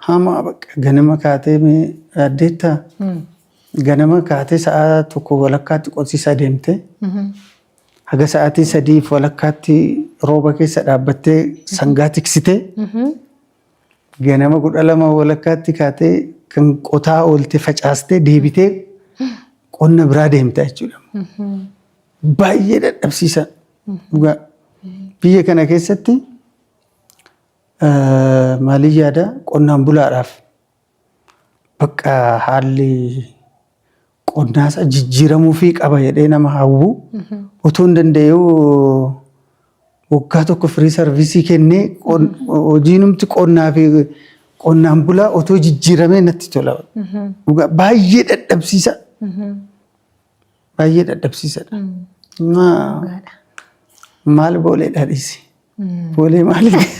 Hamaa bakka ganama kaatee mee yaaddeettaa? Ganama kaatee sa'a 1 walakkaatti qotiisa deemte. Haga sa'aatii 3 walakkaatti rooba keessa dhaabbattee sangaa tiksitee ganama 12 walakkaatti kaatee kan qotaa oolte facaastee deebitee qonna biraa deemta jechuudha. Baay'ee dadhabsiisa. Dhugaa. Biyya kana keessatti maaliin yaada qonnaan bulaadhaaf bakka haalli qonnaasa jijjiiramuufii qaba jedhee nama hawwu otoo hin danda'uu waggaa tokko firii sarviisii kennee hojiinumti qonnaa fi qonnaan bulaa otoo jijjiiramee natti tola. Dhugaa baay'ee dadhabsiisa. Baay'ee dadhabsiisadha. Maal booleedha dhiisi. Boolee maaliif?